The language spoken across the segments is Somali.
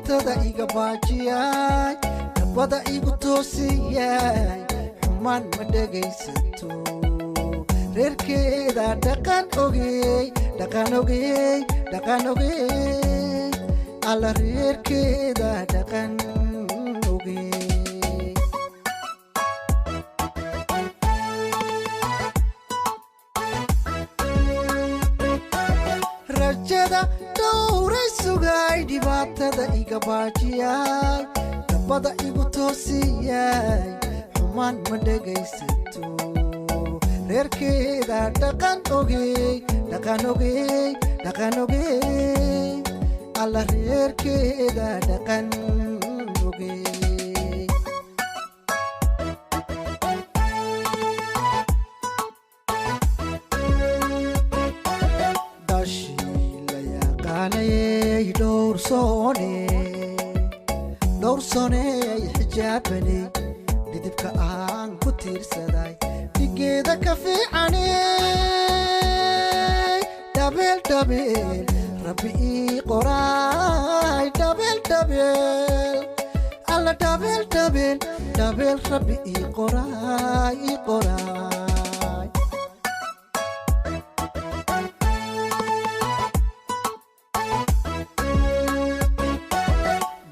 Dhibaatada iga baajiyay, nabada igu toosiyay, xumaan ma dhegaysato. Reerkeeda dhaqan ogey, dhaqan ogey, dhaqan ogey, alla reerkeeda dhaqan ogey. Rajada dhowray sugay, dhibaatada iga baajiyay, dabada igu toosiyay, xumaan ma dhegaysato. Reerkeeda dhaqan ogey, dhaqan ogey, dhaqan ogey, alla reerkeeda dhaqan ogey. Dhashii la yaqaanayey dhowrsoone, dhowrsooney, xijaabaney, dhidibka aan ku tiirsaday, dhigeeda ka fiicaney, dhabeel dhabeel rabbi ii qoraay, dhabeel dhabeel, alla dhabeel dhabeel dhabeel rabbi ii qoraay, ii qoraay.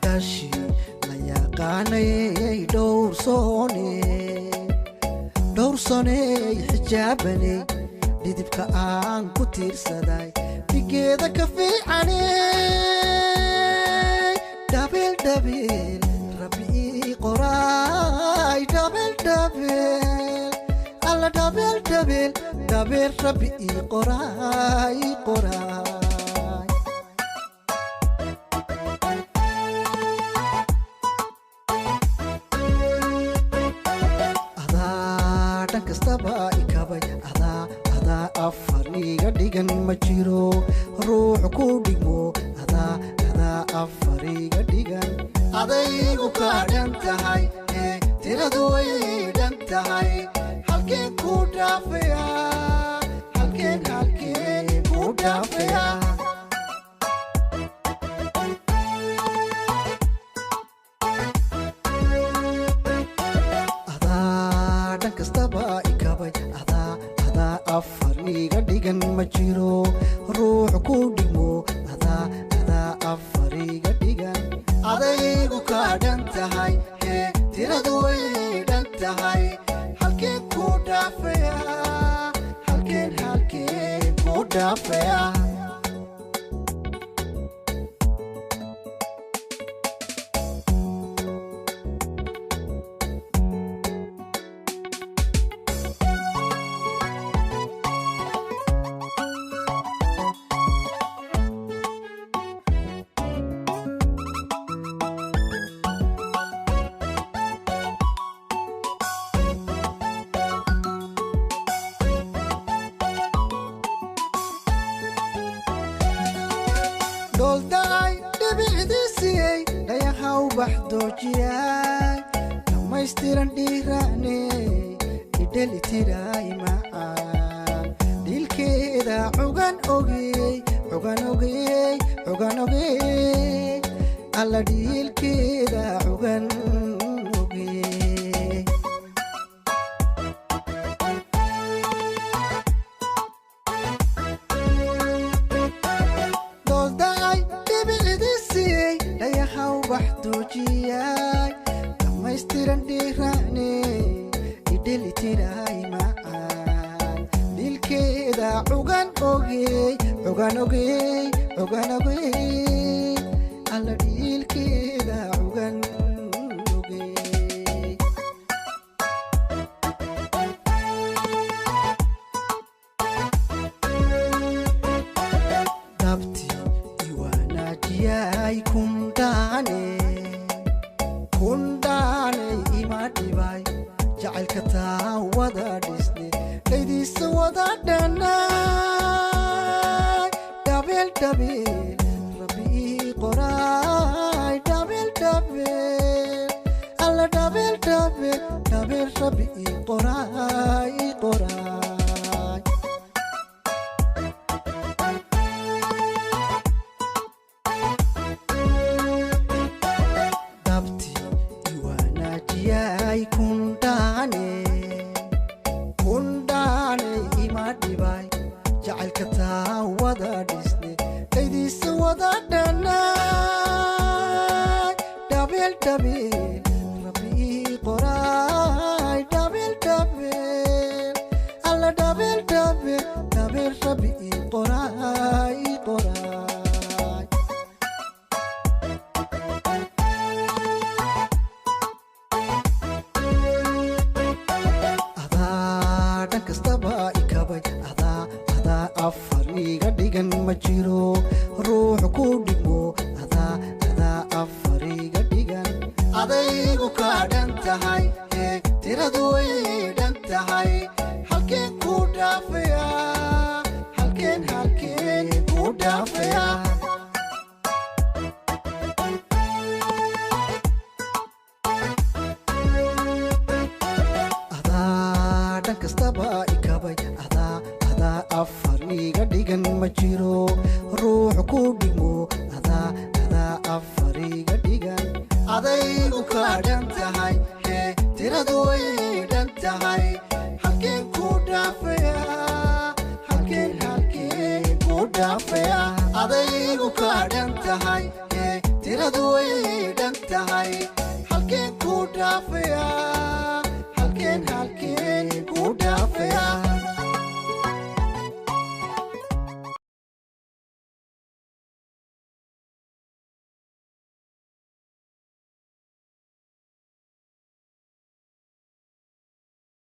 Dhashii la yaqaanayey dhowrsoone, dhowrsooney, xijaabaney, dhidibka aan ku tiirsaday, dhigeeda ka fiicaney, dhabeel dhabeel rabbi ii qoraay, dhabeel dhabeel, alla dhabeel dhabeel dhabeel rabbi ii qoraay, ii qoraay. Adaa dhan kastaba ikabay, adaa adaa afar iga dhigan, ma jiro ruux ku dhigmo. Adaa adaa afar iga dhigan, adaygu kaa dhan tahay ee tiradu way dhan tahay. Halkeen ku dhaafaya? Halkeen, halkeen ku dhaafaya? Adaa dhan kastaba ikabay, adaa adaa afar iga dhigan, ma jiro ruux ku dhigmo. Adaa adaa afar iga dhigan, adaygu kaa dhan tahay hee tiradu way dhan tahay. Halkeen ku dhaafaya? Halkeen, halkeen ku dhaafaya? Dhooldacay dhibicdiisiyey, dhayahaw bax doojiyay, dhammaystiran dhiiraaney, idhelitiray macaan, dhiilkeeda cugan ogey, cugan ogey, cugan ogey, alla dhiilkeeda cugan ogey. Dhooldacay dhibicdiisiyey, dhayahaw bax doojiyay, dhammaystiran dhiiraaney, idhelitiray macaan, dhiilkeeda cugan ogey, cugan ogey, cugan ogey, alla dhiilkeeda cugan ogey. Dhabti iwaanaajiyay kundhaane, kundhaane, ima dhibay jacaylka taa wada dhisne, dhaydiisa wada dhannaay, dhabeel dhabeel rabbi ii qoraay, dhabeel dhabeel, alla dhabeel dhabeel dhabeel rabbi ii qoraay, ii qoraay. Kundhaane kundhaane ima dhibay jacaylka taa wada dhisne dhaydiisa wada dhanaay dhabil dhabil Rabbi ii qoraay dhabil dhabil alla dhabil dhabil dhabil Rabbi ii qoraay ii qoraay. Adaa dhan kastaba ikabay, adaa adaa afar iga dhigan, ma jiro ruux ku dhigmo, adaa adaa afar iga dhigan. Adaygu kaa dhan tahay ee tiradu way dhan tahay, halkeen ku dhaafaya, halkeen halkeen ku dhaafaya. Adaa dhan kastaba ikabay, adaa adaa afar iga dhigan, ma jiro ruux ku dhigmo, adaa adaa afar iga dhigan. Adaygu kaa dhan tahay ee tiradu way dhan tahay, halkeen ku dhaafaya, halkeen halkeen ku dhaafaya. Adaygu kaa dhan tahay ee tiradu way dhan tahay, halkeen ku dhaafaya.